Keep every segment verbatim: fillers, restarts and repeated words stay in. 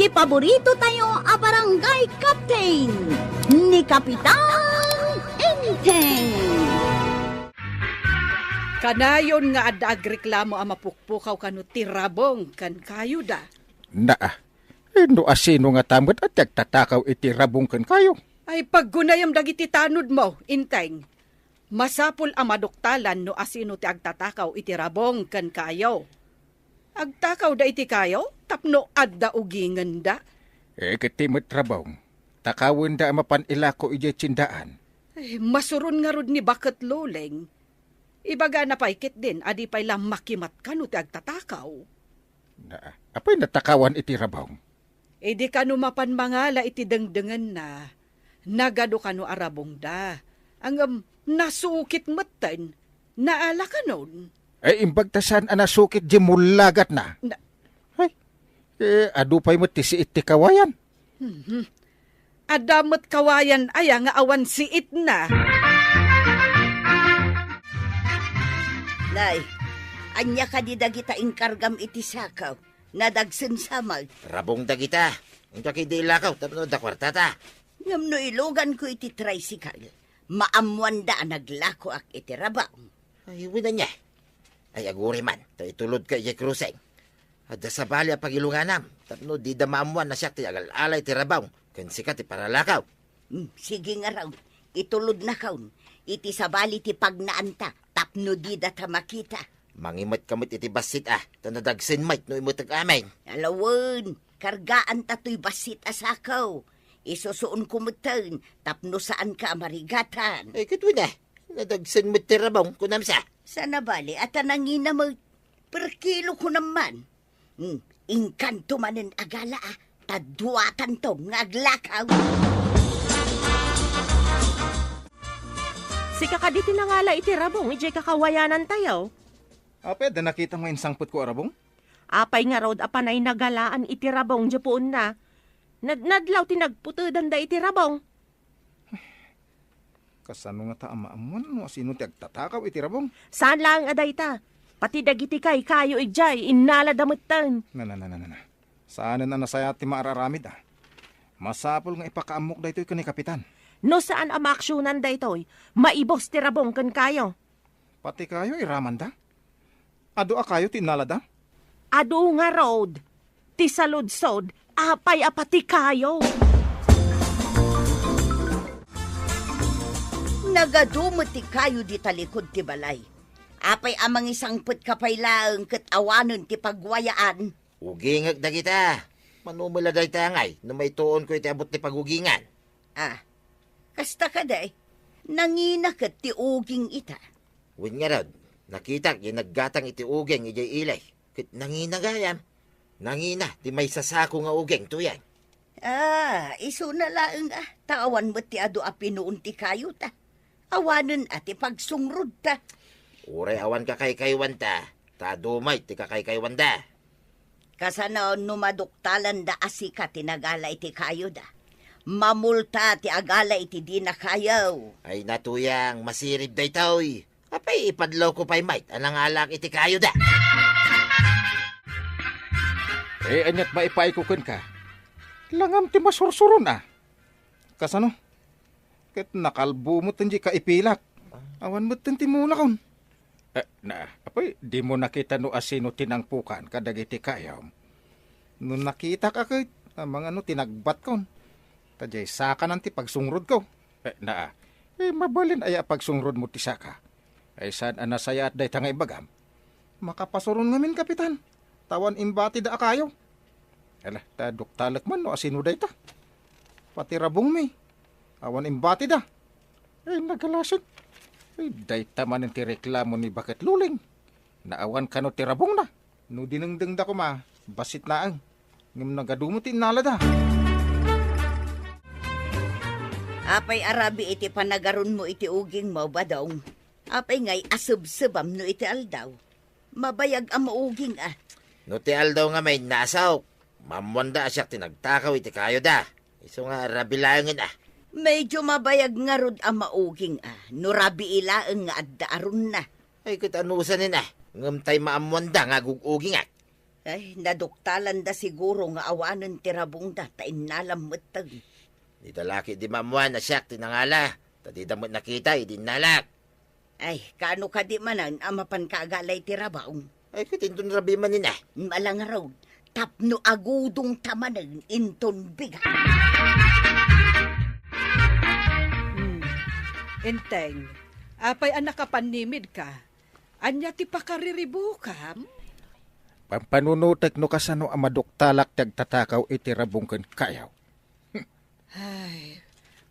Paborito tayo a barangay captain, ni Kapitan Enteng. Kanayon nga adda agreklamo a mapukpukaw kano ti rabong ken kayo da. Naa, no asino ngata met a ti agtatakaw iti rabong ken kayo? Ay, paggunayam dagiti tanodmo, Enteng. Masapul a maduktalan no asino ti agtatakaw iti rabong ken kayo. Agtakawda iti kayo tapno adda ugingenda. Eh, ket ti met rabong, takawenda a mapan ilako idiay tiendaan. Eh, masuron ngarud ni Baket Luleng. Ibagana pay ketdin a di pay la makimat kano ti agtatakaw. Na, apay natakawan iti rabong? Idi kano mapan mangala iti dengdengenna, nagadu kano a rabongda. Ngem nasukit metten, naala kanon. Ay, imbag ta saan a nasukit di mullagatna. Na- Ay, eh, adu pay met ti siit ti kawayan. Mhm. Adda met kawayan aya nga awan siitna. Nay, ania kadi dagita inkargam iti sakaw? Nadagsen sa met. Rabong dagita. Inka kidi ilakaw tapno adda kuartata. Ngem no iluganko iti tricycle, maammoanda a naglakoak iti rabong. Ay, wen ania. Ay, aguri man, ta itulodka idiay kruseng. Adda sabali a pagilunganam, tapno dida maammoan a siak ti agal-ala iti rabong, ken sika ti paralakaw. Hmm, sige ngarud, itulodnakon iti sabali ti pagnaanta, tapno didata makita. Mangimetka met iti bassit a, ta nadagsen met no imetek amin. Ala wen, kargaanta toy bassit a sakaw. Isusuonko metten, tapno saanka a marigatan. Ay, ket wen a, nadagsen met ti rabong, kunam sa. Saan a bali, a ta nangina met. Per kilo kunam man. Hmm, inkanto manen a gala a, ta duatanto nga aglakaw. Sika kadi ti nangala iti rabong idiay kakawayanantayo? Apay, adda nakitam nga insangpetko a rabong? Apay ngarud a panay nagalaan iti rabong idiay puonna? Nadnadlaw ti nagputedanda iti rabong. Kasano ngata a maammuan no asino ti agtatakaw iti rabong? Saan laeng a dayta. Pati dagiti kaykayo idiay, innalada metten. Na, na, na, na, na, na. Saanen a nasayaat ti maararamid a. Masapul nga ipakaammok daytoy ken ni Kapitan. No saan a maaksionan daytoy, maibus ti rabong ken kayo. Pati kayo, iramanda? Adu a kayo ti innalada? Adu ngarud. Ti saludsod, apay a pati kayo? Nagadu met ti kayo di talikod ti balay. Apay a mangisangpetka pay laeng ket awanen ti pagwayaan? Ugingek dagita. Mano met la dayta ngay no maituonko iti abut ti pagugingan? Ah, kasta kadi, nangina ket ti uging ita. Wen ngarud, nakitak diay naggatang iti uging idiay ili, ket nangina gayam. Nangina ti maysa sako nga uging tuyen. Ah, isuna laeng a, ta awan met ti adu a pinuon ti kayota. Awanen a ti pagsungrodta. Uray awan kakaykaywanta, ta adu met ti kakaykaywanda. Kasano no maduktalanda a sika ti nagala iti kayoda? Mamulta ti agala iti dina kayo. Ay, natuyang, masirib daytoy. Apay, ipadlawko pay met a nangalaak iti kayoda. Eh, aniat maipaayko kenka? Langam ti masursuron a. Kasano? Ket nakalbo metten diay kaipilak. Awan metten ti mulakon. Eh, na, apay, dimo nakita no asino ti nangpukan kadagiti kayom? No nakitak a ket, amangan no tinagbatkon. Ta diay sakanan ti pagsungrodko. Eh, na, eh, mabalin aya a pagsungrodmo ti saka? Ay, saan a nasayaat dayta nga ibagam? Makapasuron ngamin, Kapitan. Ta awan imbatida a kayo. Ala, ta duktalek man no asino dayta. Pati rabongmi. Awan imbatida. Ay, nagalasin. Ay, dayta manen ti reklamo ni Baket Luleng. Naawan kano ti rabongna. No dinengdengda koma, bassit laeng. Ngem nagadu met ti innalada. Apay a rabii iti panagarunmo iti ugingmo, Badong? Apay ngay a sebsebam no iti aldaw? Mabayag a mauging a. No ti aldaw ngamin, naasok. Maammoanda a siak ti nagtakaw iti kayoda. Isu nga rabii laengen a. Medyo mabayag ngarud a mauging a, no rabii laeng nga adda arunna. Ay, ket anusanen a, ngem tay maammoanda nga agug-ugingak. Ay, naduktalanda siguro nga awanen ti rabongda, ta innalam metten. Dida la ketdi maammuan a siak ti nangala, ta dida met nakita idi innalak. Ay, kaano kadi manen a mapanka agala iti rabong? Ay, ket inton rabii manen a. Ala ngarud, tapno agudongta manen inton bigat. Hmm. Enteng, apay a nakapannimidka? Ania ti pakariribukam? Pampanunotek no kasano a maduktalak ti agtatakaw iti rabong ken kayo. Ay,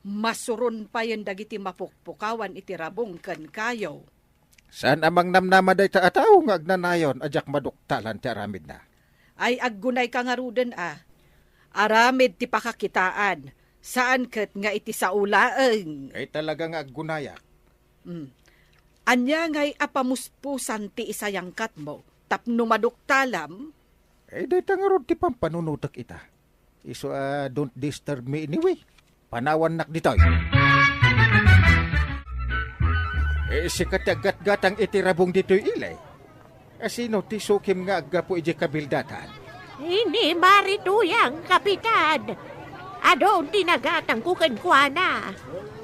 masuron payen dagiti mapukpukawan iti rabong ken kayo. Saan a mangnamnama dayta a tao nga agnanayon a diak maduktalan ti aramidna? Ay, aggunayka ngaruden a. Aramid ti pakakitaan, saan ket nga iti sao laeng. Ay, talaga nga aggunayak. Mm. Ania ngay a pamuspusan ti isayangkatmo tapno maduktalam? Eh, dayta ngarud ti pampanunotek ita. Isu a, "Don't disturb me anyway." Panawannak ditoy. Eh, sika ti aggatgatang iti rabong ditoy, Ilay. Asino ti sukim nga aggapu idiay kabildatan? Ni Marituyang, Kapitan. Adu ti nagatangko kenkuana.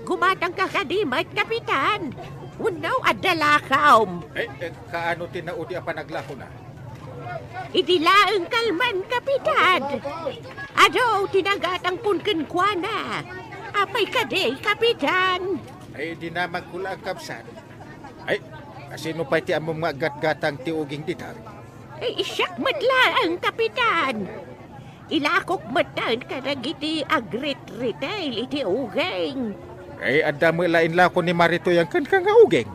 Gumatangka kadi met, Kapitan. Wenno adda lakawm? Eh, eh, kaano ti naudi a panaglakona? Idi laeng kalman, Kapitan. Adu ti nagatangkon kenkuana. Apay kadi, Kapitan? Ay, dinamagko la, kabsat. Ay, asino pay ti ammom nga aggatgatang ti uging dita? Ay, siak met laeng, Kapitan. Ilakok metten kadagiti agrit-retail iti uging. Ay, adda met la inlako ni Marituyang kenka nga uging?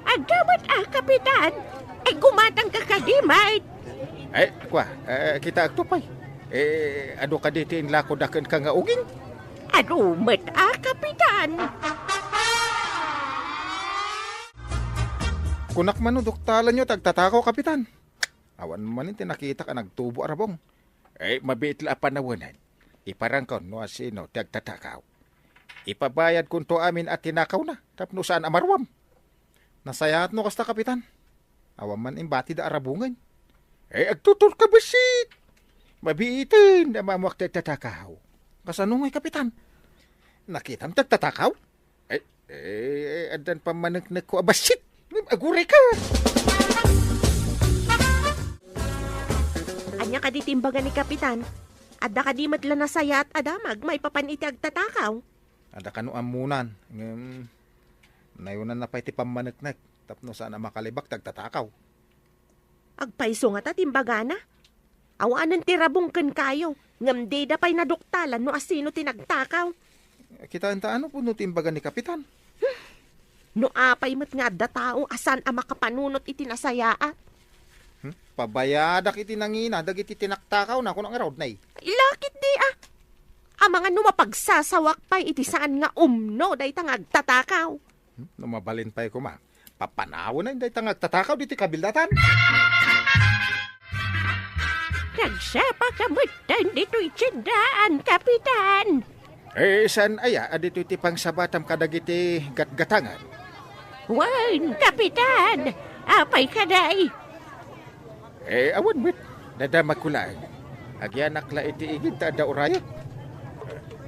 Adda met a, Kapitan. Ay, gumatangka kadi met? Ay, kua, eh, kitaekto pay. Eh, adu kadi ti inlakoda kenka nga uging? Adu met a, Kapitan. Kunak man no duktalanyo ti agtatakaw, Kapitan. Awan manen ti nakitak a nagtubo a rabong. Eh, mabiit la a panawen. Iparangkon no asino ti agtatakaw. Ipabayadkonto amin a tinakawna tapno saan a maruam. Nasayaat no kasta, Kapitan. Awan man imbatida a rabongen. Eh, agtuturka bassit! Mabiiten a maamuak ti agtatakaw. Kasano ngay, Kapitan? Nakitam ti agtatakaw? Ay, eh, addan pammaneknekko a bassit. Aguray ka! Ania kadi ti imbaga ni Kapitan? Adda kadi met la nasayaat a damag maipapan iti agtatakaw? Adda kano ammonan, ngem nayonanna pay ti pammaneknek tapno saan a makalibak ti agtatakaw. Agpayso ngata ti imbagana? Awanen ti rabong ken kayo, ngem dida pay naduktalan no asino ti nagtakaw. Kitaenta ano pudno ti imbaga ni Kapitan? No apay met nga adda tao a saan a makapanunot iti nasayaat. Hmm? Pabayadak iti nangina dagiti tinaktakawna, kunak ngarud, nay. Ilakit di, ah. Amangan no mapagsasawak pay iti saan nga umno dayta nga agtatakaw. Hmm? No mabalin pay koma, papanawen dayta nga agtatakaw ditoy kabildatan. Nagsapa ka metten ditoy tiendaan, Kapitan. Eh, saan aya a ditoy ti pangsabatam kadagiti gatgatangan? Wen, Kapitan, apay kadi? Eh, awan met. Nadamagko laeng. Agyanak la iti igid ta adda urayek.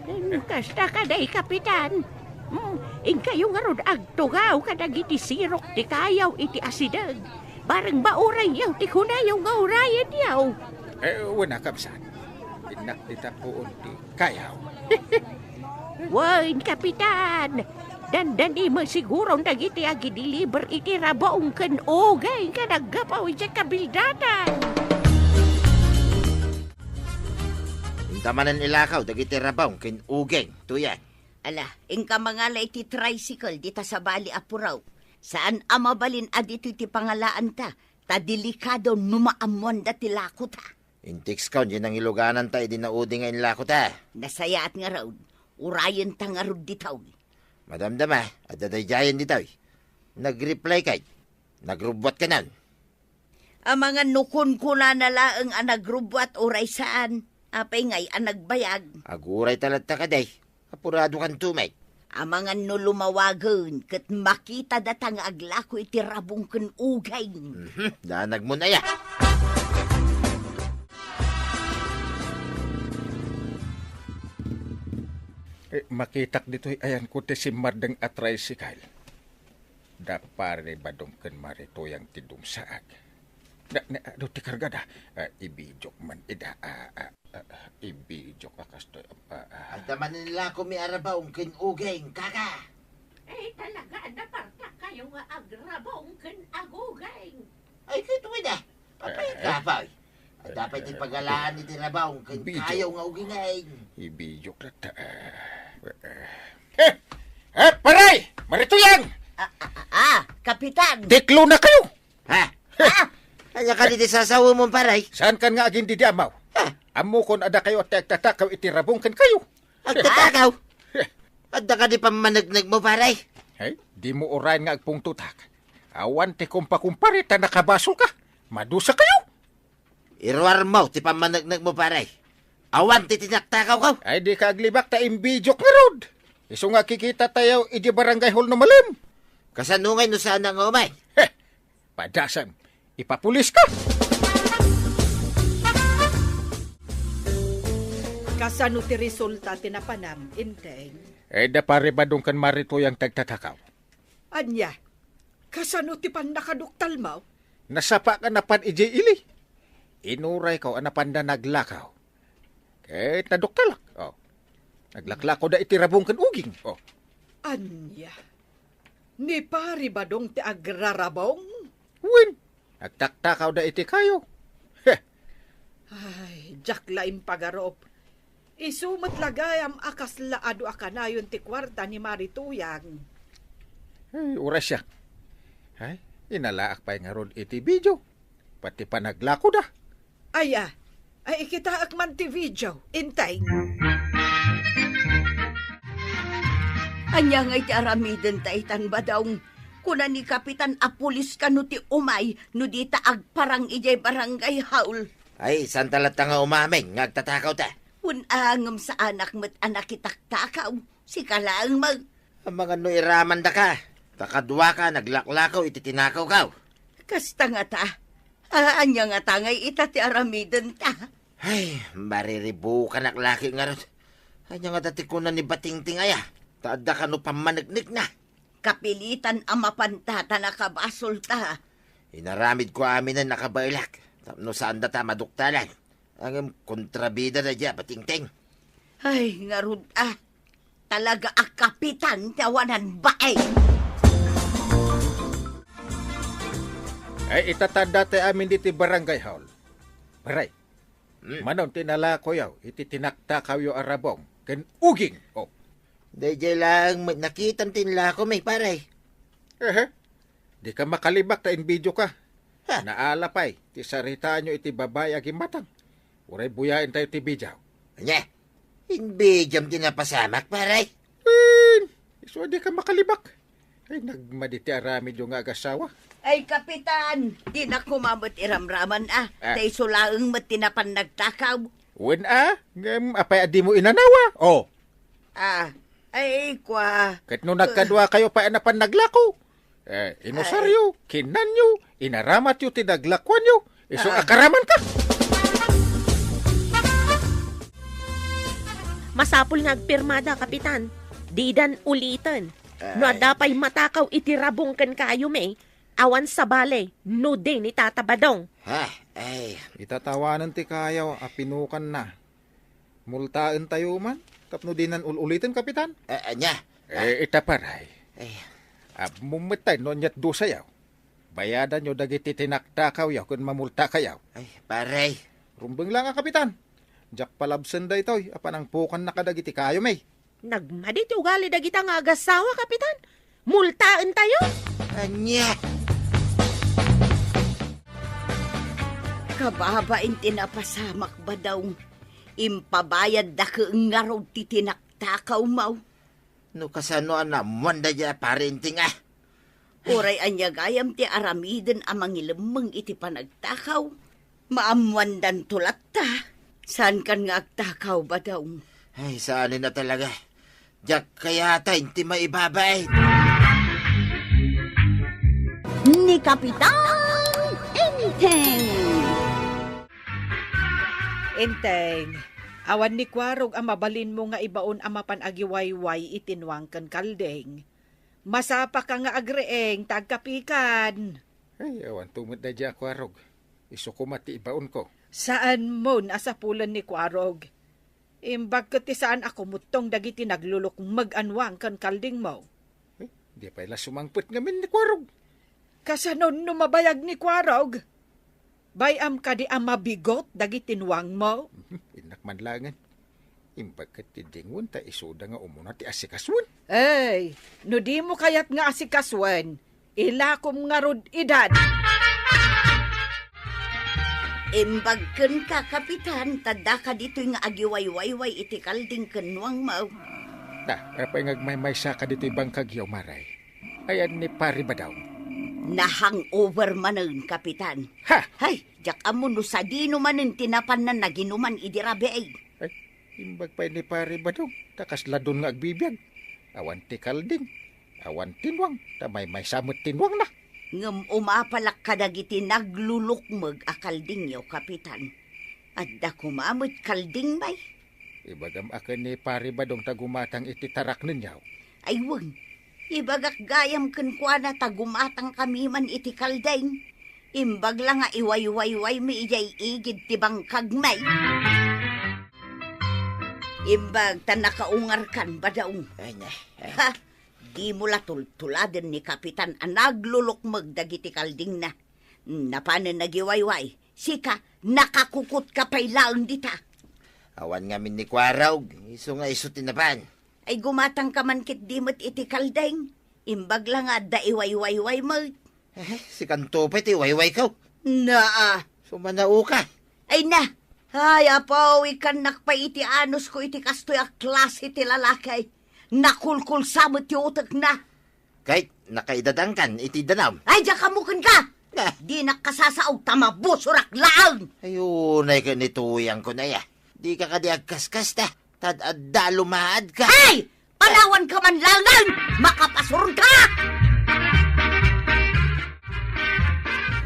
Hmm, kasta kadi, Kapitan. Hmm, inkayo ngarud agtugaw kadagiti sirok ti kayo iti asideg. Bareng maurayyo ti kunayo nga urayenyo. Eh, wen a, kabsat. Innak dita puon ti kayo. Wen, Kapitan. Dandani met siguron dagiti agideliver iti rabong ken uging nga naggapu idiay kabildatan. Inta manen ilakaw dagiti rabong ken uging, Tuyang. Ala, inka mangala iti tricycle dita sabali a puraw. Saan a mabalin a ditoy ti pangalaanta, ta delikado no maammoanda ti lakota. Intekskon diay nangilugananta idi naudi nga inlakota. Nasayaat ngarud. Urayenta ngarud ditoy. Madamdama, adda daydiayen ditoy. Nag-reply kay, nagrubbuat kanon. Amangan no kunkunana laeng a nagrubbuat uray saan, apay ngay a nagbayag? Agurayta latta kadi. Apuradokanto met. Amangan no lumawagen ket makitada ta nga aglako iti rabong ken uging. Mhm, danagmon aya. Eh, makitak ditoy ayanko ti simmardeng a tricycle. Da Pare Badong ken Mari Tuyang ti dumsaag. Na, na, adu ti kargada. Ah, ibidiok man ida. Ah, ah, ah, ibidiok a kastoy. Ah, ah. Adda manen lakomi a rabaw ken uging, kaka. Eh, talaga, adda partak kayo nga agrabong ken aguging. Ay, kito ida. Apay, eh, kapaw. Adda pay ti pagalaan iti rabaw ken kayo nga ugingay. Ibidiok latta. Eh, eh, eh, Paray! Mari Tuyang! Ah, ah, ah, ah, Kapitan! Tiklo na kayo! Ha? Ha? Ania kadi ti sasawen mo, Paray? Saan kan nga agin didi amaw? Ha? Ammokon adda kayo ti agtatakaw iti rabong ken kayo. Agtatakaw? Adda kadi pammaneknek mo, Paray? Ay, di mo uray nga agpungtotak. Awan ti kumpakumpare ta nakabasol ka. Madusa kayo. Iruar mo ti pammaneknek mo, Paray. Awan ti tinaktakawko. Ay, di ka aglibak ta imbidiok ngarud. Isu nga kikita tayo idi barangay hall no malem. Kasano ngay no saan nga umay? Heh, padasam. Ipapulis ka. Kasano ti resulta ti napanam, Enteng? Eh, da Pare Badong ken Mari Tuyang ti agtatakaw. Ania? Kasano ti pannakaduktalmo? Nasapa ka napan idiay ili. Inurayko a napanda naglakaw. Ket naduktalak. Oh. Naglaklako da iti rabong ken uging. Oh. Ania? Ni Pari Badong ti agrarabong? Wen, agtaktakawda iti kayo. Heh. Ay, diak la impagarup. Isu met la gayam a kasla adu a kanayon ti kuarta ni Mari Tuyang. Ay, uray siak. Ay, inalaak pay ngarud iti video. Pati panaglakoda. Ay, ah. Ay, ikitaek man ti video. Intay. Ania ngay ti aramiden ta itan, Badong? Kuna ni Kapitan a pulis kano ti umay no dita agparang idiay barangay hall. Ay, santa latta nga umamin nga agtatakawta. Wen a, ngem saanak met a nakitaktakaw. Sika laeng met. Amangan no iramandaka. Ta kaduaka naglaklakaw iti tinakawkaw. Kasta ngata. A, ania ngata ngay ita ti aramidenta? Ay, mariribukanak laki ngarud. Ania ngata ti kuna ni Batingting aya? Ta adda kano pammaneknekna. Kapilitan a mapanta ta nakabasolta. Inaramidko aminen a kabaelak tapno saandata a maduktalan. Ngem kontrabida daydiay a Batingting. Ay, ngarud a. Talaga a kapitan ti awanan baeng. Ay, ita ta adda tay amin ditoy barangay hall. Paray, hmm, manon ti nalakoyo iti tinaktakawyo a rabong ken uging? Oh. Daydiay laeng met nakitam ti inlakomi, paray. Ehe. Dika makalibak ta inbidioka. Ha? Naala pay ti saritaanyo iti babai a gimmatang. Uray buyaentayo ti bidiaw. Ania? Inbidiam ti napasamak, paray? Wen, isu a dika makalibak. Ay, nagmadi ti aramidyo nga agasawa. Ay, Kapitan, dina koma met iramraman, a. Ah. Ta isu laeng met ti napan nagtakaw. Wen, a, ngem apay a dimo inanawa? Oh. Ah, ay, kua. Ket no nagkaduakayo pay a napan naglako, eh, inusaryo, kinnanyo, inaramatyo ti naglakuanyo, isu a karamanka. Masapul nga agpirmada, Kapitan. Didan uliten. No adda pay matakaw iti rabong ken kayomi, awan sabali no di ni Tata Badong. Ha? Ay. Itatawanen ti kayo a pinukanna. Multaentayo man tapno dinan ul-uliten, Kapitan? A-, ania? Eh, ita, paray. Ay. Ammom met tay no aniat dusayo. Bayadanyo dagiti tinaktakawyo ken mamultakayo. Ay, paray. Rumbeng la nga, Kapitan. Diak palabsen daytoy a panangpukanna kadagiti kayomi. Nagmadi ti ugali dagita nga agasawa, Kapitan. Multaentayo. Ania? Kababain ti napasamak, Badong. Impabayadda ken ngarud ti tinaktakawmo. No kasano a naammoan daydiay a Pari Inting, a? Uray ania gayam ti aramiden a mangilemmeng iti panagtakaw, maammoandanto latta. Saankan nga agtakaw, Badong? Ay, saanen a talaga. Diak kayatay ti maibabain. Ni Kapitan Enteng. Enteng, Awan ni Kuarog a mabalinmo nga ibaon a mapan agiwayway iti Nuang ken Kalding. Masapaka nga agreeng ta agkapikan. Ay, awanto met daydiay a Kuarog. Isu koma ti ibaonko. Saanmon a sapulen ni Kuarog. Imbag ket ti saan a kumuttong dagiti naglulukmeg a Nuang ken Kaldingmo. Eh, di pay la sumangpet ngamin ni Kuarog. Kasano no mabayag ni Kuarog? Bay-am kadi a mabigot dagiti nuangmo? Mhm, innak man laengen. Imbag ket ti dingon ta isuda nga umuna ti asikasuen. Ey, no dimo kayat nga asikasuen, ilakom ngarud idan. Imbag kenka, Kapitan, ta daka ditoy nga agiwaywayway iti Kalding ken nuangmo. Ta, apay nga agmaymaysa ka ditoy bangkagyo, Maray? Ayan ni Pari Badong. Na-hangover manen, Kapitan. Ha! Hay, diak ammo no sadino manen ti napanna naginuman idi rabii. Ay, imbag pay ni Pari Badong, ta kasla don nga agbibiag. Awan ti Kalding, awan ti nuang, ta maymaysa met ti nuangna. Ngem umapalak kadagiti naglulukmeg a Kaldingyo, Kapitan. Adda koma met Kalding, bay. Ibagam a ken ni Pari Badong ta gumatang iti taraknenyo. Ay, wen. Ibagak gayam kenkuana ta gumatangkami man iti Kalding. Imbag la nga iwaywaywaymi idiay igid ti bangkagmi. Imbag ta nakaungarkan, Badong. Ay, na, ay. Ha? Dimo la tultuladen ni Kapitan a naglulukmeg dagiti Kaldingna. Napanen nagiwayway. Sika, nakakukutka pay laeng dita. Awan ngamin ni Kuarog, isu nga isu ti napan. Ay, gumatangka man ketdi met iti Kalding. Imbag la nga adda iwaywayway met. Eh, sikanto pay ti iwaywayko. Naa. Sumanaoka. Ay na. Ay, apo, ikannak pay iti anusko iti kastoy a klase ti lalaki. Nakulkulsa met ti utekna. Ket nakaidadangkan iti danum. Ay, diak ammo kenka! Ah. Dinak kasasaog ta mabusorak laeng! Ay, unay ket ni Tuyangko na ya. Dika kadi agkaskasta, ta adda lumaadka. Ay! Panawanka man laeng! Makapasuronka!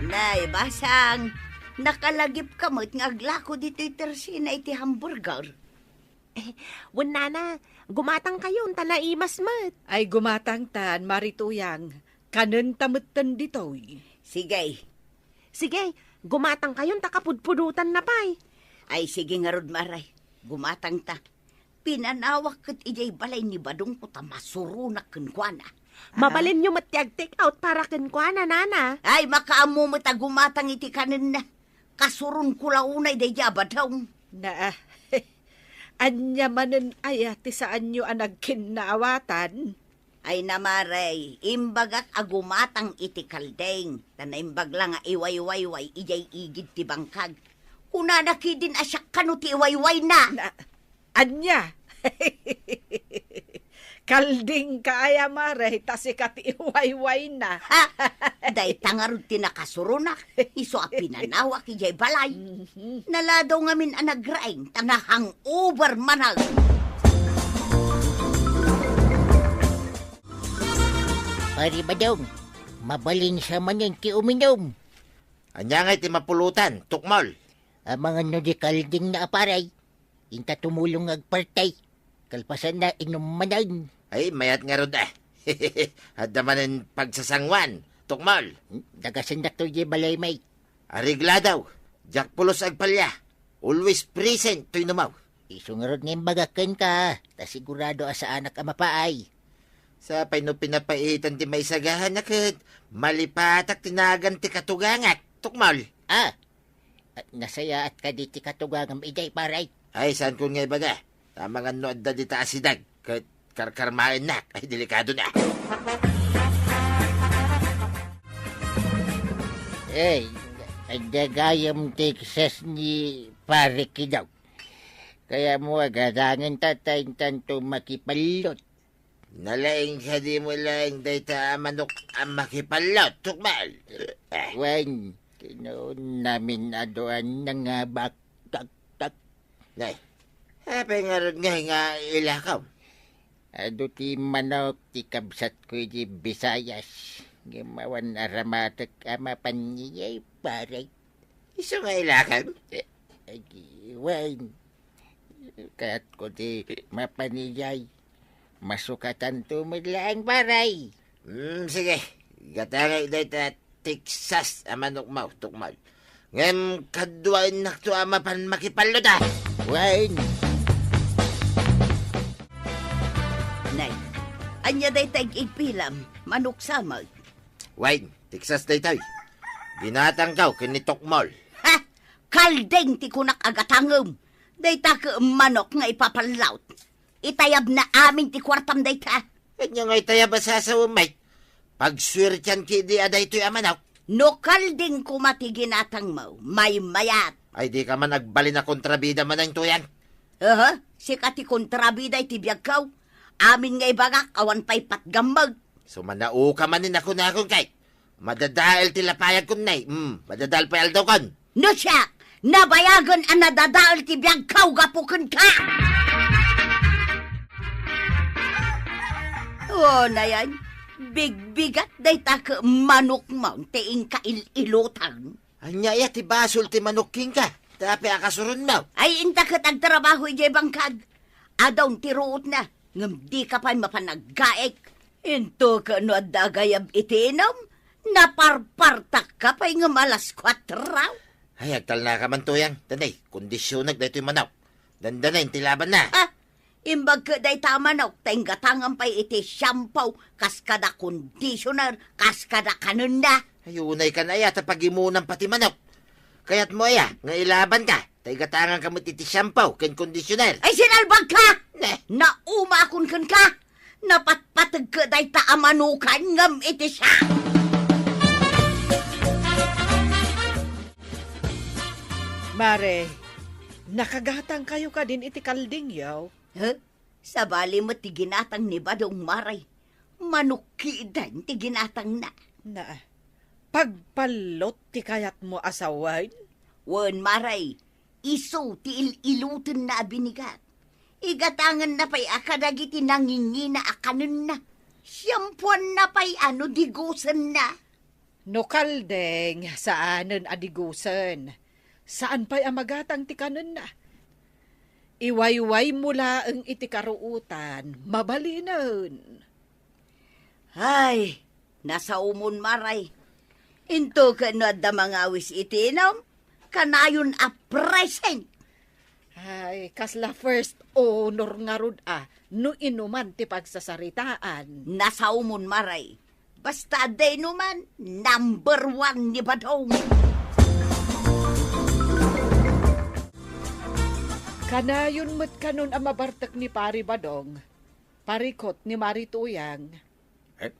Nay, basang, nakalagipka met nga aglako ditoy tersina iti hamburger. Eh, wen, nana, gumatangkayon ta naimas met. Ay, gumatangtan, Mari Tuyang. Kanenta metten ditoy. Sige. Sige, gumatangkayon ta kapudpudotanna pay. Ay, sige ngarud, Maray. Gumatangta. Pinanawak ket idiay balay ni Badongko ta masuronak kenkuana. Ah. Mabalinyo met ti ag-take out para kenkuana, nana. Ay, makaammo met a gumatang iti kanenna. Kasuronko la unay daydiay a Badong. Na, ania manen aya ti saanyo a nagkinnaawatan? Ay na, Maray, imbagak a gumatang iti Kalding, ta naimbag la nga iwaywayway idiay igid ti bangkag. Kunana kidin a siak kano ti iwaywayna. Na, ania? Kalding ka aya, Maray, ta sika ti iwaywayna. Ha? Dayta ngarud ti nakasuronak, isu a pinanawak idiay balay. Mhm. Naladaw ngamin a nagraing, ta na-hangover manen. Pari Badong, mabalin sa manen ti uminum. Ania ngay ti mapulotan, Tukmol? Amangan no di Kalding na a, Pare. Inta tumulong nga agparti. Kalpasanna, inum manen. Ay, mayat ngarud a. Adda manen pagsasanguan, Tukmol. Hmm, dagasennak toy di balay, may. Areglado. Diak pulos agpalya. Always present toy inumaw. Isu ngarud nga imbagak kenka, ta sigurado a saanak a mapaay. Sapay no pinapaitan ti maisagahanak ket malipatak ti nagan ti katugangak, Tukmol. Ah, At nasayaat kadi ti katugangam idiay, Pare? Ay, saankon nga ibaga. Amangan no adda dita a sidag, ket karkarmaennak. Ay, delikado na. Ay, adda gayam Texas ni Pare Kidong. Kayatmo a gadangen ta ta intanto makipallot. Nalaing kadi met laeng dayta a manok a makipallot, Tukmol? Eh. Wen, tinuon namin a duan nga baktaktak. Nay, apay ngarud ngay nga ilakom? Adu ti manok ti kabsatko iti Visayas. Ngem awan aramatek a mapan idiay, Pare. Isu nga ilakom? Eh, agi, wen. Kayatko ti mapan idiay. Masukatanto met laeng, pare. Hmm, sige. Gatangay dayta Texas a manokmo, Tukmol. Ngem kaduaennakto a mapan makipallot, a. Wen. Nay, ania dayta ig-igpilam? Manok sa met? Wen, Texas daytoy. Ginatangko ken ni Tukmol. Ha? Kalding ti kunak a gatangem. Dayta ket manok nga ipapallot. Itayabna amin ti kuartam dayta. Ania nga itayab a sasawem, Mike? Pagsuertian ketdi a daytoy a manok. No kalding koma ti ginatangmo, maymayat. Ay, dika man agbalin a kontrabida manen, Tuyang. Aha, sika ti kontrabida iti biagko. Amin nga ibagak, awan pay patgammeg. Sumanaoka manen a kunakon, kay madadael ti lapayagkon, nay. Hmm, madadael pay aldawkon. No siak, nabayagen a nadadael ti biagko gapu kenka. O, nayan, bigbigat dayta ket manokmo ti inka il-ilutan. Ania aya ti basol ti manok kenka? Ta apay a kasuronmo? Ay, inta ket agtrabaho idiay bangkag. Adun ti ruotna, ngem dika pay mapan aggaek. Into ket no adda agayab iti inum, naparpartakka pay ngem alas kuatro. Ay, agtalnaka man, Tuyang. Danay, kondisionek daytoy manok. Dandanayen ti labanna. Ah, imbag ket dayta a manok, ta inggatangam pay iti shampoo, kas kada conditioner, kas kada kanenna. Ay, unay kan aya ta pagimunam pati manok. Kayatmo aya nga ilabanka, ta igatanganka met iti shampoo ken conditioner. Ay, sinalbagka! Ne? Naumakon kenka! Napatpateg ket dayta a manukan ngem iti siak. Mare, nakagatangkayo kadin iti kaldingyo? Huh? Sabali met ti ginatang ni Badong, Mare. Manok kiden ti ginatangna. Na, pagpallot ti kayatmo a sawen? Wen, Mare, isu ti il-ilutenna a binigat. Igatangenna pay a kadagiti nangingina a kanenna. Siampuanna pay a no digusenna. No kalding, saanen a digusen. Saan pay a magatang ti kanenna. Iwaywaymo laeng iti karuotan, mabalinen. Ay, nasaomon, Mare. Into ket no adda mangawis iti inum, kanayon a present. Ay, kasla first honor ngarud a, no inuman ti pagsasaritaan. Nasaomon, Mare. Basta adda inuman, number one ni Badong. Kanayon met kanon a mabartek ni Pari Badong, parikot ni Mari Tuyang. Eh,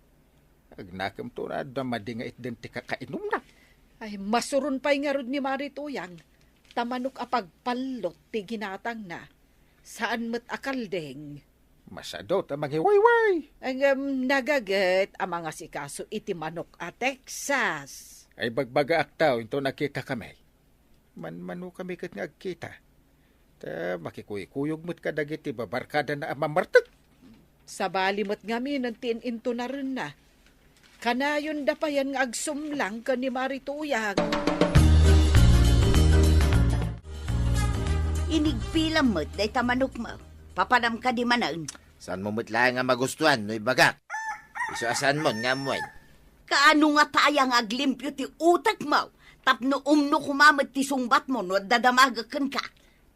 agnakemto no adda madi nga itden ti kakainumna. Ay, masuron pay ngarud ni Mari Tuyang, ta manok a pagpallot ti ginatangna. Saan met a kalding. Masado ta mangiwayway. Ngem nagaget a mangasikaso iti manok a Texas. Ay, bagbagaak ta, inton agkitakami. Manmanokami ket nga agkita. Ta makikuykuyog met kadagiti babarkadana a mamartek. Sabali met ngamin ti in-intunarenna. Kanayonda payen nga agsumlang ken ni Mari Tuyang. Inigpilam met dayta manokmo. Papanam kadi manen? Saanmo met laeng a magustuan no ibagak? Isu a saanmon nga ammoen. Kaano ngata aya nga aglimpio ti utekmo tapno umno koma met ti sungbatmo no adda damagek kenka?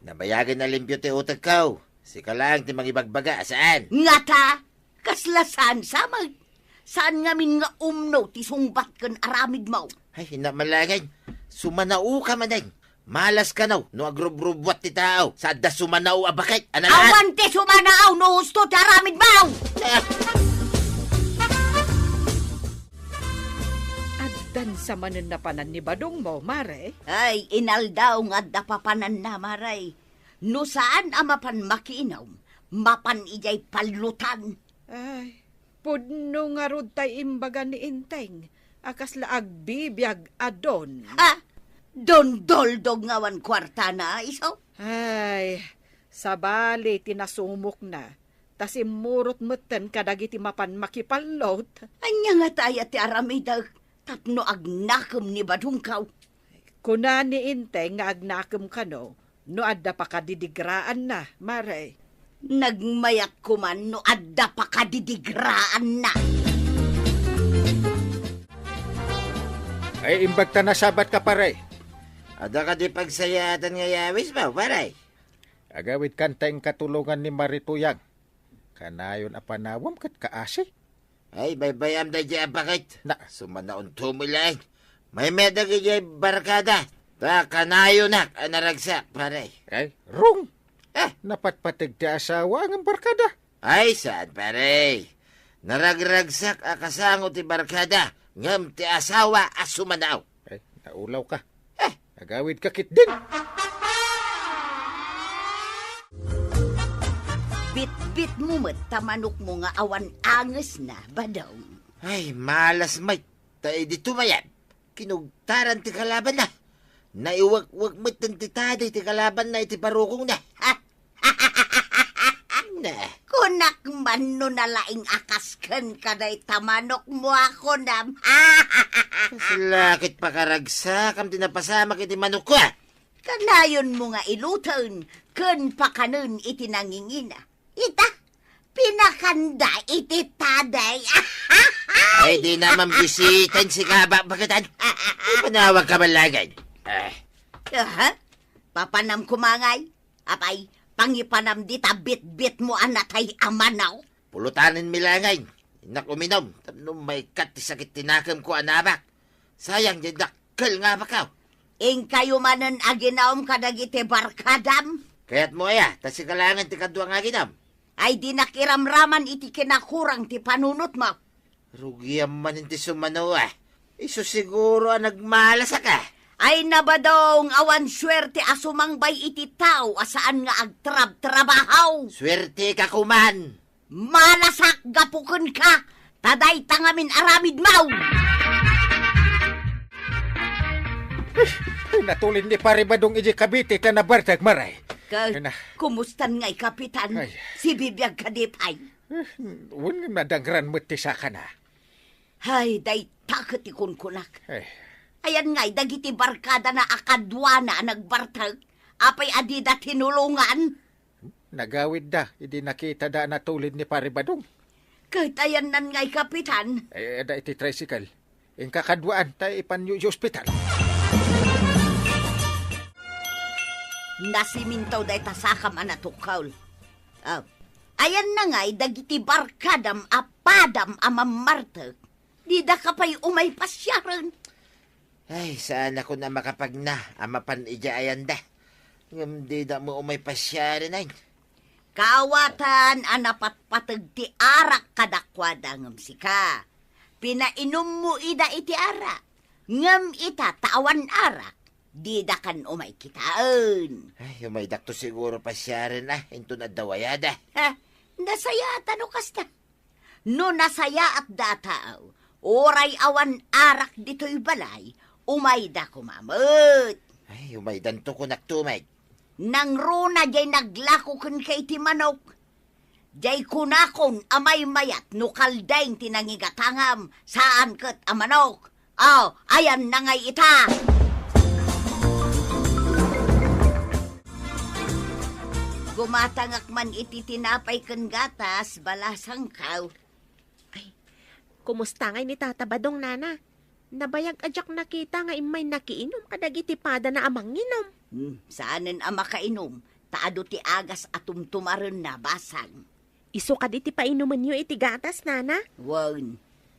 Nabayagen a limpio ti utekko. Sika laeng ti mangibagbaga a saan. Ngata? Kasla saan sa met? Saan ngamin nga umno ti sungbat ken aramidmo? Ay, inna, malagay. Sumanaoka manen. Malas kano no agrubrubuat ti tao sa adda sumanao a baket a nalaat. Awan ti sumanao no husto ti aramidmo! Ah! Addan sa manen napanan ni Badongmo, Mare? Ay, inaldaw nga adda papananna, Mare. No saan a mapan makiinum, mapan idiay pallutan. Ay, pudno ngarud tay imbaga ni Enteng a kasla agbibiag a don. Ah, don doldog nga awan kuartana, isu? Ay, sabali ti nasumokna, ta simmurot metten kadagiti mapan makipallot. Ania ngata aya ti aramidek tapno agnakem ni Badongko? Kuna ni Enteng nga agnakem kano, No adda pakadidigraanna, Mare. Nagmayat koman no adda pakadidigraanna. Ay, imbag ta nasabat ka, pare. Adda kadi pagsayaatan nga yawis mo, pare? Agawid kanta ing katulongan ni Mare Tuyang. Kanayon a panawem ket kaasi. Ay, baybay-am daydiay a baket. Na. Sumanaonto met laeng. Maymayat dagiti barkada. Ta kanayonak a naragsak, pare. Ay, rung! Eh. Napatpateg ti asawa ngem barkada. Ay, saan, pare. Naragragsak a kasango ti barkada, ngem ti asawa a sumanaw. Ay, naulaw ka. Eh. Nagawid ka ketdin. Bitbit mo met ta manok mo nga awan angesna, Badong. Ay, malas met ta idi tumayab, kinugtaran ti kalabanna. Naiwekwek met ti taday ti kalabanna iti barukongna. Ne. Kunak man no nalaing a kas kenka dayta manok mo a kunam. Kasla ket pakaragsakam ti napasamak iti manokko, a? Kanayon mo nga iluten ken pakanen iti nangingina. Ita, pinakanda iti taday. Ay, di naman bisiten si Kaba Baketan. Ipanawag ka man laeng. Eh. Aha? Papanam kumangay? Apay, pangipanam dita bitbit mo a natay a manok? Pulutanen mi laeng. Innak uminom, tapno maikkat ti sakit ti nakemko a nabak. Sayang, diay dakkel nga abakko. Inkayo manen a ginaom kadagiti barkadam? Kayatmo aya, ta sika laeng ti kadua nga aginam? Ay, dinak iramraman iti kinakurang ti panunotmo. Rugiam manen ti sumano, a. Isu siguro a nagmalasak, a. Ay, na, Badong, awan suerte a sumangbay iti tao a saan nga agtrabtrabaho. Suerte ka koman. Malasak gapu kenka, ta dayta ngamin aramidmo. Ay, natulin ni Pare Badong idiay Cavite ta nabartag, Mare. Ka-, Ay, na. Kumustan ngay, Kapitan? Ay. Sibibiag kadi pay? Eh, wen nga nadangran met ti sakana. Hay, dayta ket ti kunkunak. Eh. Ayan ngay dagiti barkadana a kaduana a nagbartag? Apay a dida tinulongan? Nagawidda idi nakitada a natulid ni Pare Badong. Ket ayannan ngay, Kapitan? Eh, adda iti tricycle. Inka kaduaan ta ipanyo iti ospital. Nasimintaw dayta sakam a natukkaw. Ah, ayanna ngay dagiti barkadam a padam a mammartek, didaka pay umay pasiaren. Ay, saanakon a makapagna a mapan idiay ayanda. Ngem dida met umay pasiaren, ay. Kaawatan a napatpateg ti arak kadakuada ngem sika, pinainummo ida iti arak. Ngem ita ta awan arak, didakan umay kitaen. Ay, umaydakto siguro pasiaren, a, inton adda wayada. Ha? Nasayaatan no kasta. No nasayaatda a tao, uray awan arak ditoy balay, umayda koma met. Ay, umaydanto, kunakto met. Nangruna diay naglako kenka iti manok. Diay kunakon a maymayat no kaldeng ti nangigatangam, saan ket a manok. Aw, ayanna ngay ita. Gumatangak man iti tinapay ken gatas, balasangko. Ay, kumusta ngay ni Tata Badong, Nana? Nabayag a diak nakita nga immay nakiinum kadagiti padana a manginum. Hmm, saanen a makainum, ta adu ti agas a tumtumarenna, basang. Isu kadi ti painumenyo iti gatas, Nana? Wen,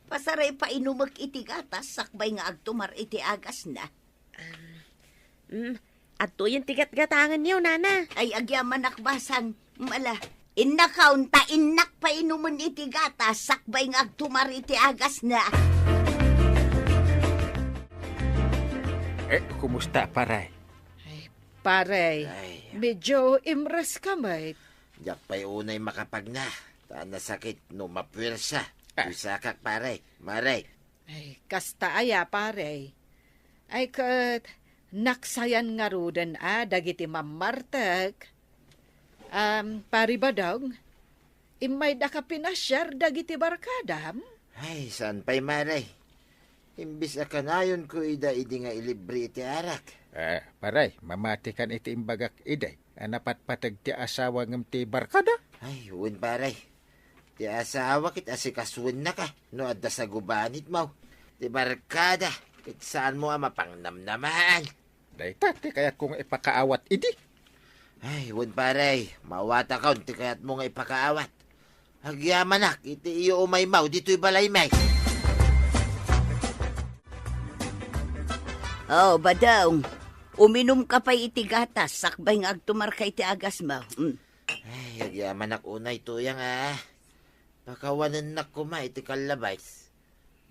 pasaray painumek iti gatas sakbay nga agtumar iti agasna. Ah, mm, adtoyen ti gatgatangenyo, Nana. Ay, agyamanak, basang. Mm, ala, innakaon ta innak painumen iti gatas sakbay nga agtumar iti agasna. Eh, kumusta, pare? Ay, pare, ay, medyo imres ka met. Diak pay unay makapagna, ta nasakit no mapuwersa. Ah. Wisakak, pare. Mare. Ay, kasta aya, pare. Ay, ket naksayan ngaruden a dagiti mammartek. Am, Pare Badong, immaydaka pinasiar dagiti barkadam? Ay, saan pay, Mare? Imbes a kanayonko ida idi nga ilibre iti arak. Eh, pare, mamatikan iti imbagak idi a napatpateg ti asawa ngem ti barkada? Ay, wen, pare. Ti asawa ket asikasuennaka no adda sagubanitmo. Ti barkada ket saanmo a mapangnamnamaan. Dayta ti kayatko nga ipakaawat idi. Ay, wen, pare, maawatakon ti kayatmo nga ipakaawat. Agyamanak iti iyo umaymaw ditoy balaymi. Oh, Badong, uminumka pay iti gatas sakbay nga agtumarka iti agasmo. Mm. Ay, agyamanak unay, Tuyang, a. Pakawanennak koma iti kallabay.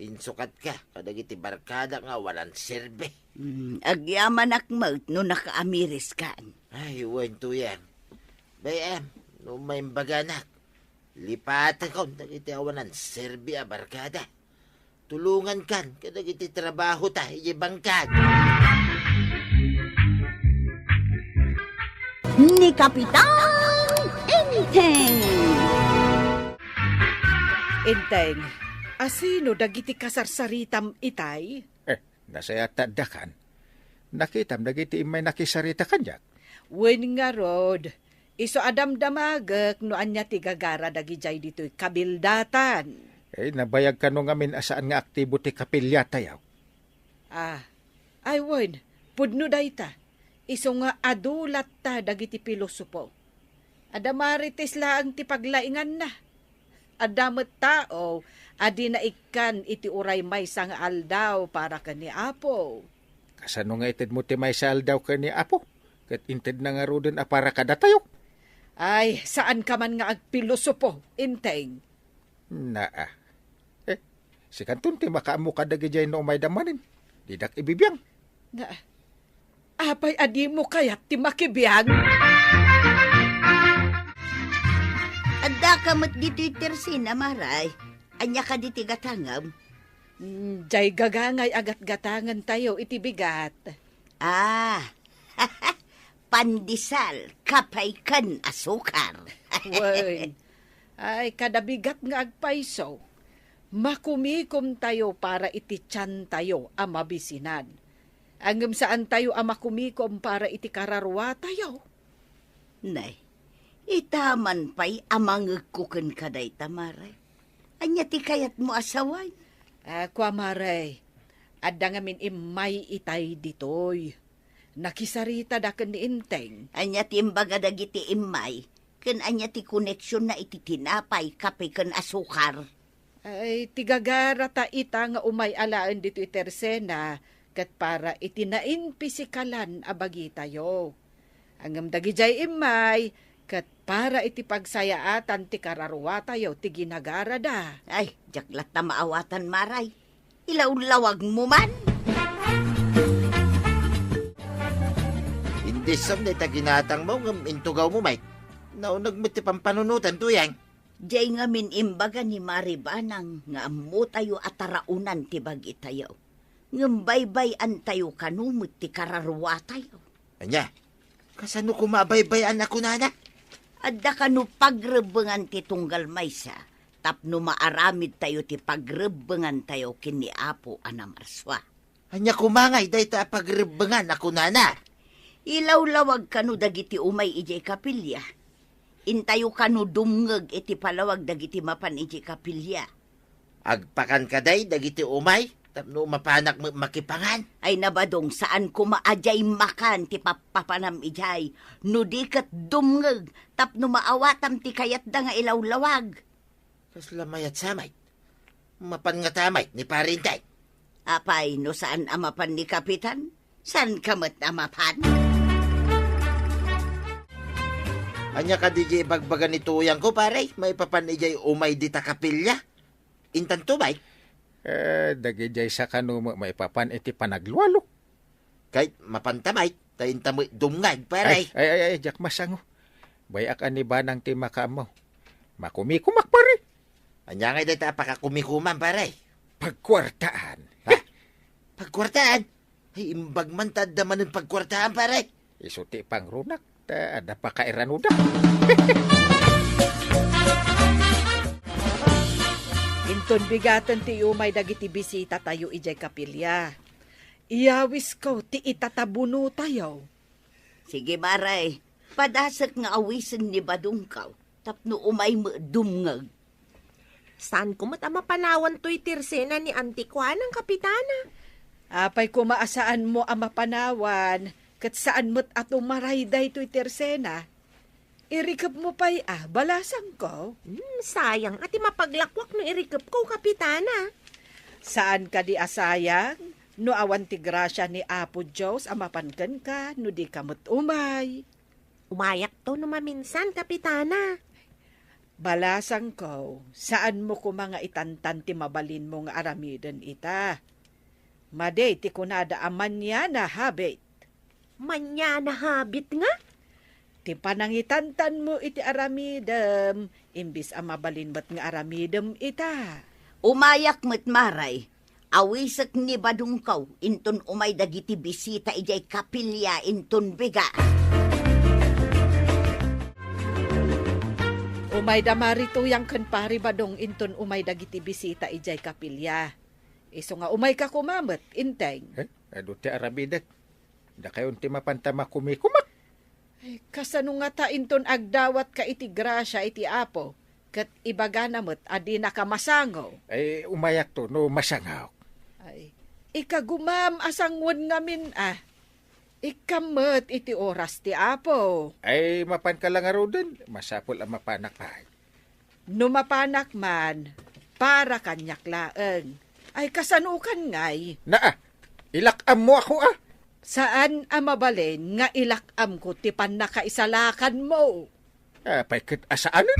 Insukatka kadagiti barkadak nga awanan serbi. Mm, agyamanak met no nakaamiriskan. Ay, wen, Tuyang. Bay-am, no maimbaganak, lipatekon dagiti awanan serbi a barkada. Tulongankan kadagiti trabahota idiay bangkad. Ni Kapitan Enteng. Enteng, asino dagiti kasarsaritam itay? Eh, nasayaat ta addakan. Nakitam dagiti immay nakisarita kaniak. Wen ngarud, isu a damdamagek no ania ti gagara dagidiay ditoy kabildatan. Eh, nabayag kano ngamin a saan nga aktibo ti kapiliatayo? Ah, ay wen, pudno dayta. Isu nga adu latta dagiti pilosopo. Adda Marites laeng ti paglainganna. Adda met tao a di naikkan iti uray maysa nga aldaw para ken ni Apo. Kasano nga itedmo ti maysa aldaw ken ni Apo? Ket intedna ngaruden a para kadatayo? Ay, saanka man nga agpilosopo, Enteng. Naa. Eh, sikanton ti makaammo kadagidiay no umayda manen. Didak ibibiang. Na, apay a dimo kayat ti makibiang? Addaka met ditoy tersena, Maray. Ania kadi ti gatangem? Mm, diay gagangay a gatgatangen tayo iti bigat. Ah, pandesal, kape ken asukar. Wen, ay, kada bigat nga agpayso, makumikom tayo para iti tian tayo a mabisinan. Ngem saan tayo a makumikom para iti kararua tayo. Nay, ita man pay a mangegko kenka dayta, Maray. Ania ti kayatmo a sawen? Ah, kua, Maray, adda ngamin immay itay ditoy. Nakisaritada ken ni Enteng. Ania ti imbaga dagiti immay? Ken ania ti koneksionna iti tinapay, kape, ken asukar? Ay, ti gagarata ita nga umay alaen ditoy tersena ket para iti nainpisikalan a bagitayo. Ngem dagidiay immay ket para iti pagsayaatan ti kararuatayo ti ginagarada. Ay, diak latta maawatan, Maray. Ilawlawagmo man. Indisam dayta ginatangmo ngem intugawmo met. Nauneg met ti pampanunotan, Tuyang. Diay ngamin imbaga ni Mari Banang nga ammotayo a taraonan ti bagitayo. Ngem baybay-antayo kano met ti kararuatayo. Ania? Kasano koma a baybay-an a kunana? Adda kano pagrebbengan ti tunggal maysa tapno maaramidtayo ti pagrebbengantayo ken ni Apo a Namarsua. Ania koma ngay dayta a pagrebbengan a kunana? Ilawlawag kano dagiti umay idiay kapilia. Intayo kano dumngeg iti palawag dagiti mapan idiay kapilia. Agpakan kadi dagiti umay tapno mapanak met makipangan? Ay, nabadong, saan koma a diay makan ti pappapanam idiay, no di ket dumngeg tapno maawatam ti kayatda nga ilawlawag. Kasla mayat sa met? Mapan ngata met ni Pare Enteng? Apay, no saan a mapan ni Kapitan, saanka met a mapan? Ania kadi diay ibagbaga ni Tuyangko, pare? Maipapan idiay umay dita kapilia? Intanto met? Eh, dagidiay sakano met maipapan iti panaglualo. Ket mapanta met, ta inta met dumngeg, pare. Ay, ay, ay, ay, diak masango. Bay-ak a ni Banang ti makaammo. Makumikumak, pare. Ania ngay dayta a pakakumikuman, pare? Pagkuartaan. Ha? Pagkuartaan? Ay, imbag man ta adda manen pagkuartaan, pare. Isu ti pangrunak, ta adda pakairanodak. Bigaten ti umay dagiti bisitatayo idiay kapilya. Iyawisko ti itatabunotayo. Sige, Maray. Padasek nga awisen ni Badongkaw tapno umay met dumngeg. Saanko met a mapanawan toy tersena ni Antiquanang, Kapitana? Apay koma a saanmo a mapanawan, ket saan met a tumaray daytoy tersena? Irikepmo pay a, balasangko? Hmm, sayang a ti mapaglakwak no irikepko, Kapitana. Saan kadi a sayang no awan ti grasia ni Apo Dios a mapan kenka no dika met umay? Umayakto no maminsan, Kapitana. Balasangko, saanmo koma nga itantan ti mabalinmo nga aramiden ita. Madi ti kunada a mañana habit. Mañana habit nga? Ti panangitantanmo iti aramidem, imbis a mabalin met nga aramidem ita. Umayak met, Maray. Awisek ni Badongkaw inton umay dagiti bisita idiay kapilya inton biga. Umayda Mari Tuyang ken Pari Badong inton umay dagiti bisita idiay kapilya. Isu nga umayka koma met, Enteng. Eh, adu ti aramidek. Dakayon ti mapanta makumikumak. Ay, kasano ngata inton agdawatka iti grasia iti Apo, ket ibagana met a dinaka masango? Ay, umayakto no masangok. Ay, ikagumam a sangoen ngamin a. Ikkam met iti oras ti Apo. Ay, mapanka la ngaruden, masapul a mapanak pay. No mapanak man, para kaniak laeng. Ay, kasanokan ngay? Naa, ilak-ammo ako, a. Saan a mabalin nga ilak-amko ti pannakaisalakanmo? Apay ket a saanen?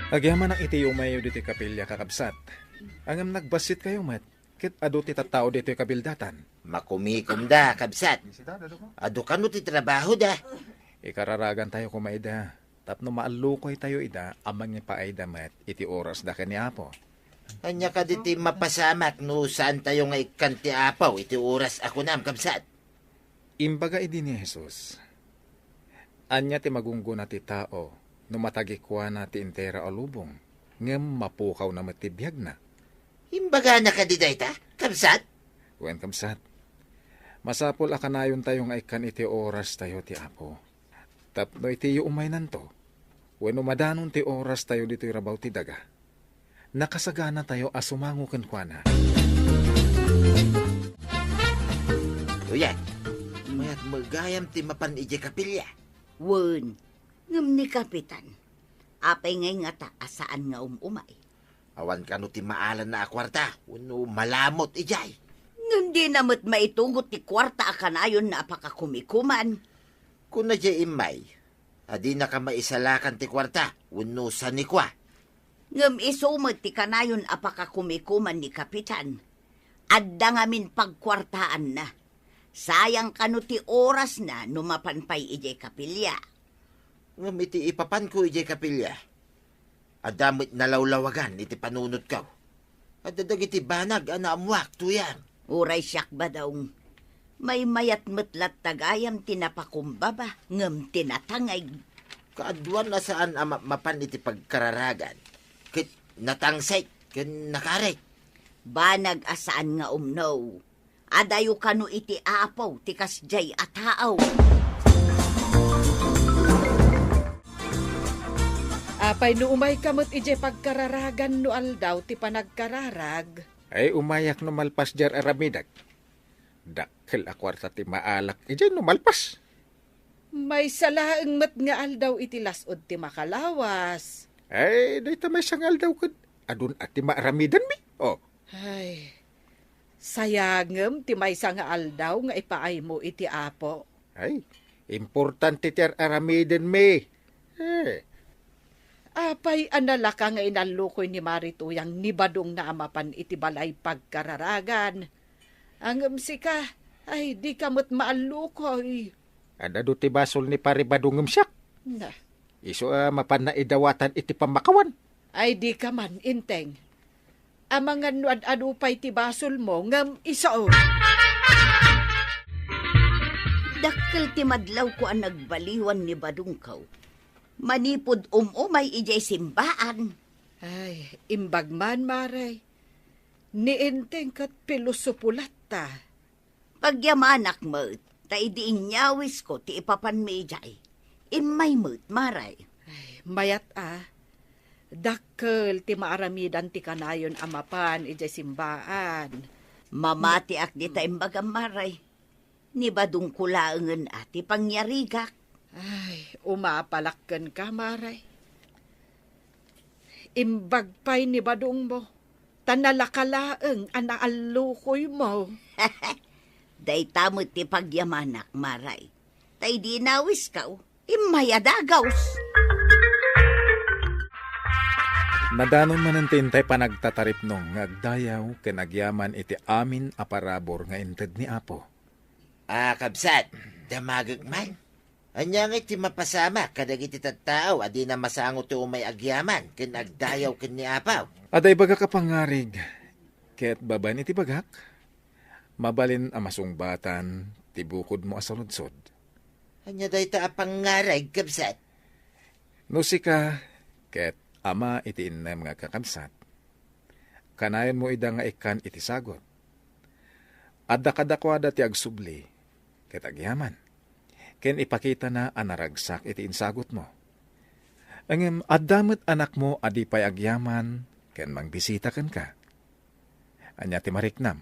Agyamanak iti umayyo ditoy kapilya, kakabsat. Ngem nagbassit kayo met. Ket adu ti tattao ditoy kabildatan. Makumikomda, kabsat. Adu kano ti trabahoda. Ikararagantayo koma ida, tapno maallukoytayo ida a mangipaayda met iti orasda ken ni Apo. Ania kadi ti mapasamak no saantayo nga ikkan ti Apo iti oras a kunam, kabsat? Imbaga idi ni Jesus, "Ania ti magunggona ti tao no matagikuana ti entero a lubong, ngem mapukawna met ti biagna?" Imbagana kadi dayta, kabsat? Wen, kabsat. Masapul a kanayontayo nga ikkan iti orastayo ti Apo. Tapno iti iyo umaynanto, wenno madanon ti orastayo ditoy rabaw ti daga, nakasaganatayo a sumango kenkuana. Uyan, mayat met gayam ti mapan idiay kapilya. Wen, ngem ni Kapitan, apay ngay ngata a saan nga um-umay? Awan kano ti maalanna a kuarta wenno malamut idiay? Ngem dina met maitugot ti kuarta a kanayonna a pakakumikuman. Kuna diay immay, a dinaka maisalakan ti kuarta wenno sanikua. Ngem isu met ti kanayon a pakakumikuman ni Kapitan. Adda ngamin pagkuartaanna. Sayang kano ti orasna no mapan pay idiay kapilya. Ngem iti ipapanko idiay kapilya, adda met nalawlawagan iti panunotko. Adda dagiti banag a naammoak, Tuyang. Uray siak, Badong. Maymayat met latta gayam ti napakumbaba ngem ti natangig. Kaaduan a saan a mapmapan iti pagkararagan, ket natangsek ken nakarik. Banag a saan nga umno. Adayo kano iti Apo ti kasdiay a tao. Apay no umayka met idiay pagkararagan no aldaw ti panagkararag? Ay, umayak no malpas diay aramidek. Dakkel a kuarta ti maalak idiay no malpas. Maysa laeng met nga aldaw iti las-ud ti makalawas. Ay, dayta maysa nga aldaw ket adun a ti maaramidanmi. Oh. Ay, sayangem ti maysa nga aldaw nga ipaaymo iti Apo. Ay, importante ti ar-aramidenmi. Eh. Apay a nalaka nga inallukoy ni Mari Tuyang ni Badongna a mapan iti balay pagkararagan? Ngem sika, ay, dika met maallukoy. Ad-adu ti basol ni Pari Badong ngem siak. Na. Isu a mapanna idawatan iti pammakawan. Ay, dika man, Enteng. Amangan no ad-adu pay ti basolmo ngem isu. Dakkel ti madlawko a nagbaliwan ni Badongkaw. Manipud um-umay idiay simbaan. Ay, imbag man, Mare. Ni Enteng ket pilosopo latta. Pagyamanak met, ta idi inyawisko ti ipapanmi idiay, immay met, Mare. Ay, mayat a. Dakkel ti maaramidan ti kanayon a mapan idiay simbaan. Mamatiak dita imbagam, Mare. Ni badongko laengen a ti pangyarigak. Ay, umapalak kenka, Mare. Imbag pay ni badongmo, ta nalaka laeng a naallukoymo. Dayta met ti pagyamanak, Mare. Ta idi inawisko, immay a dagaws. Nadanon manen ti intay panagtataripnong nga agdayaw ken agyaman iti amin a parabur nga inted ni Apo. A, kabsat, damagek man. Ania ngay ti mapasamak kadagiti tattao a dina masango ti umay agyaman ken agdayaw ken ni Apo? Adda ibagak a pangngarig, ket babaen iti bagak, mabalin a masungbatan ti bukodmo a saludsod. Ania dayta a pangngarig, kabsat? No sika ket ama iti innem nga agkakabsat, kanayonmo ida nga ikkan iti sagut. Adda kadakuada ti agsubli ket agyaman, ken ipakitana a naragsak iti insagutmo. Ngem adda met anakmo a di pay agyaman ken mangbisita kenka. Ania ti mariknam?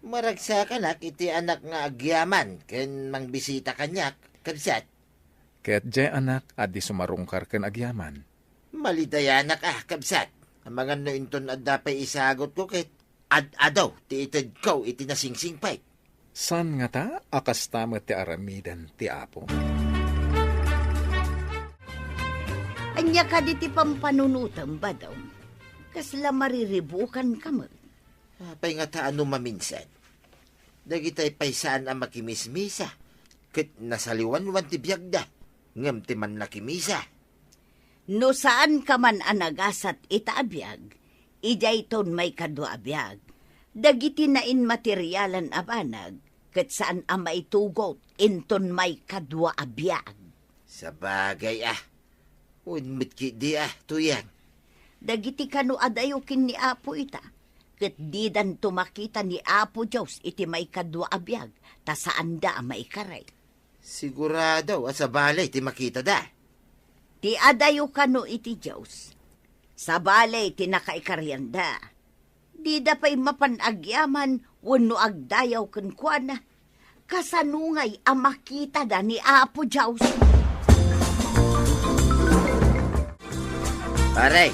Maragsakanak iti anak nga agyaman ken mangbisita kaniak, kabsat. Ket diay anak a di sumarungkar ken agyaman. Malidayanak a, kabsat. Amangan no inton adda pay isagutko ket ad-adu ti itedko iti nasingsingpet. Saan ngata a kasta met ti aramiden ti Apo? Ania kadi ti pampanunotem, Badong? Kasla mariribukanka met. Apay ngata a no maminsan, dagitay pay saan a makimismisa ket nasaliwanwan ti biagda, ngem ti mannakimisa. No saanka man a nagasat ita a biag, idiayton maikadua a biag, dagiti nainmaterialan a banag ket saan a maitugot inton maikadua a biag. Sabagay a, wen met ketdi a, Tuyang. Dagiti kano adayo ken ni Apo ita, ket didanto makita ni Apo Dios iti maikadua a biag, ta saanda a maikari. Sigurado a sabali ti makitada. Ti adayo kano iti Dios, sabali ti nakaikarianda. Dida pay mapan agyaman wenno agdayaw kenkuana. Kasano ngay a makitada ni Apo Dios? Pare,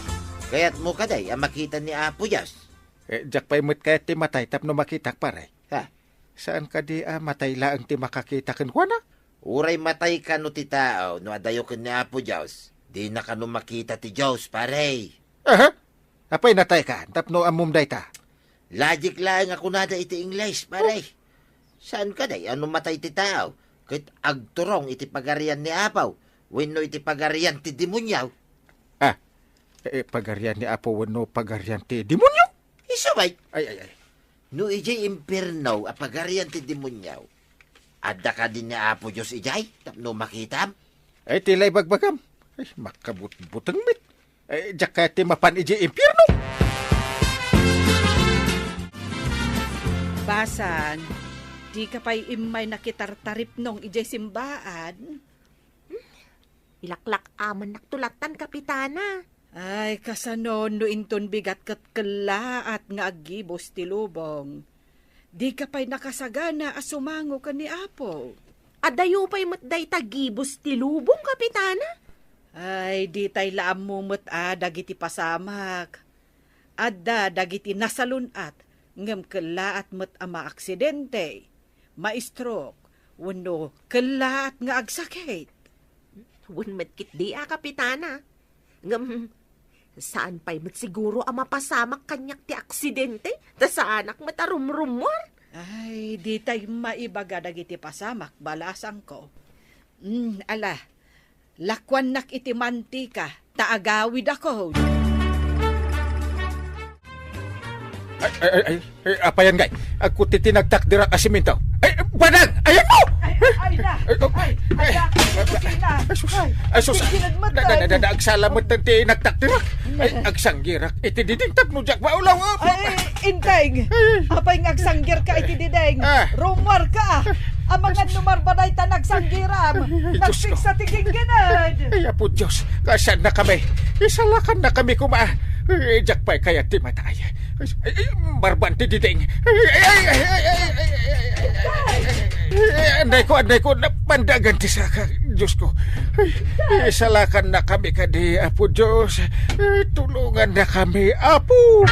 kayatmo kadi a makita ni Apo Dios? Eh, diak pay met kayat ti matay tapno makitak, pare. Ha? Saan kadi a matay laeng ti makakita kenkuana? Uray matay kano ti tao no adayo ken ni Apo Dios, dina kano makita ti Dios, pare. Aha? Apay natayka tapno ammom dayta? Logic laeng a kunada iti Ingles, pare. Saan kadi a no matay ti tao ket agturong iti pagarian ni Apo wenno iti pagarian ti demonio? Ah, eh, pagarian ni Apo wenno pagarian ti demonio? Isu met. Ay, ay, ay. No idiay impierno a pagarian ti demonio, adda kadi ni Apo Dios idiay tapno makitam? Ay, ti la ibagbagam. Ay, makabutbuteng met. Ay, diak kayat ti mapan idiay impierno. Basang, dika pay immay nakitartaripnong idiay simbaan? Ilaklak-amannakto lattan, Kapitana. Ay, kasano no inton bigat ket kellaat nga aggibus ti lubong? Dika pay nakasagana a sumango ken ni Apo. Adayo pay met dayta gibus ti lubong, Kapitana? Ay, ditay la ammo met a dagiti pasamak. Adda dagiti nasalun-at ngem kellaat met a maaksidente, ma-stroke, wenno kellaat nga agsakit. Wen met ketdi a, Kapitana. Ngem, saan pay met siguro a mapasamak kaniak ti aksidente, ta saanak met a rumrummuar. Ay, ditay maibaga dagiti pasamak, balasangko. Mm, ala, lakuannak iti mantika, ta agawidakon. Ay, ay, ay, ay, ay, apayan, ngay. Agkutitinagtak dirak a siminto. Ay, Badang! Ayanmo! Ay, Ay, na. Ay, oh, ay, ay, ay, ay, ay, sus. Ay, ay, sus. Ay, ginad mo, na, na, na, na, na, agsala met ti nagtakderak. Ay, agsanggirak iti diding tapno diak maulaw. Ay, Inteng. Ay. Apay nga agsanggirka iti diding? Ah. Rummuarka. Amangan no marbanay ta nagsanggiram. Ay, ay, Diyos ko. Nagpigsa ti ginggined. Ay, Apo Diyos, kasaannakami. Isalakannakami koma. Ay, diak pay kayat ti matay. Ay, ay, marban ti diding. Ay, ay, ay, ay, ay, ay, ay, ay, ay, ay, ay, ay, annayko, annayko, napandagan ti saka, Diyos ko. Ay, isalakannakami kadi, Apo Diyos. Ay, tulongannakami, Apo.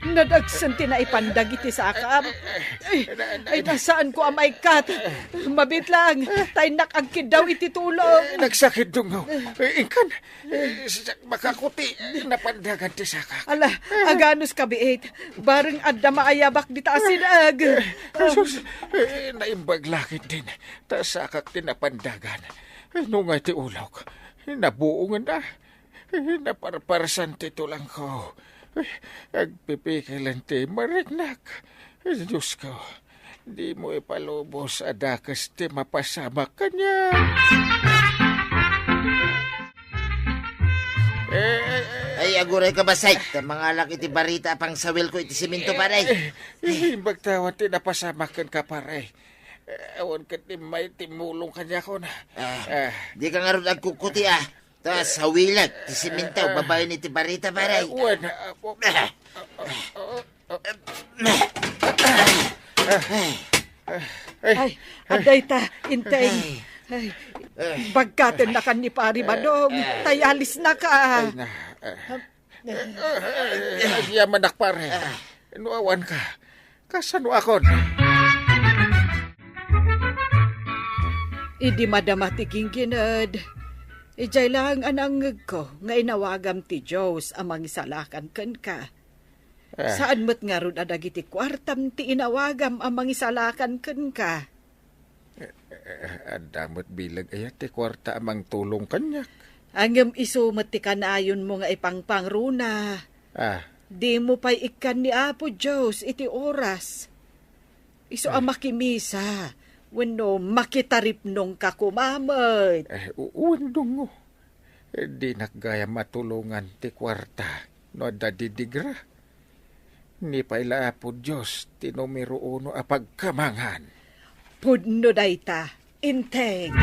Nadagsen ti naipandag iti sakam. Ay, ay, nasaanko a maikkat. Mabitlang, ta innak agkiddaw iti tulong. Nagsakit, dungaw. Inkan, Eh, siak makakuti, napandagan ti sakak. Ala, aganus kabiit. Bareng adda maayabak dita a sinag. Eh, Jesus, eh, naimbag la ketdin, ta sakak ti napandagan. Eh, nungay ti ulok, nabuongen da. Eh, naparparsan ti tulangko. Eh, agpipikelen ti mariknak. Eh, Diyos ko, dimo ipalubos a dakes ti mapasamak kaniak. Eh, eh, eh. Ay, agurayka, Basay, ta mangalak iti barita a pangsawilko iti siminto, pare. Eh, eh, imbag ta awan ti napasamak kenka, pare. Eh, awan ket immay ti mulong kaniakon. Ah, ah. Dika ngarud agkukuti, ah. Ta sawilek ti siminto, eh, babaen iti barita, pare. Eh, wen, ah, ah, ah, ah, ah. Ay, ay, adda ita, Inteng. Ay, bagkatennakan ni Pari Badong, ta ialisnaka. Ay, na, eh, eh, eh, agyamanak, pare. No awanka, kasanoakon? Idi madama ti ginggined, idiay laeng a nangngegko nga inawagam ti Dios a mangisalakan kenka. Ah. Saan met ngarud a dagiti kuartam ti inawagam a mangisalakan kenka? Eh, eh, adda met bileg aya ti kuarta a mangtulong kaniak? Ngem isu met ti kanayonmo nga ipangpangruna. Ah. Dimo pay ikkan ni Apo Dios iti oras. Isu a, ah, makimisa wenno makitaripnongka koma met. Eh, u-, wen, dungo. Dinak gayam a tulongan ti kuarta no adda didigra. Ni pay la Apo Dios ti numero uno a pagkamangan. Pudno dayta, Inteng.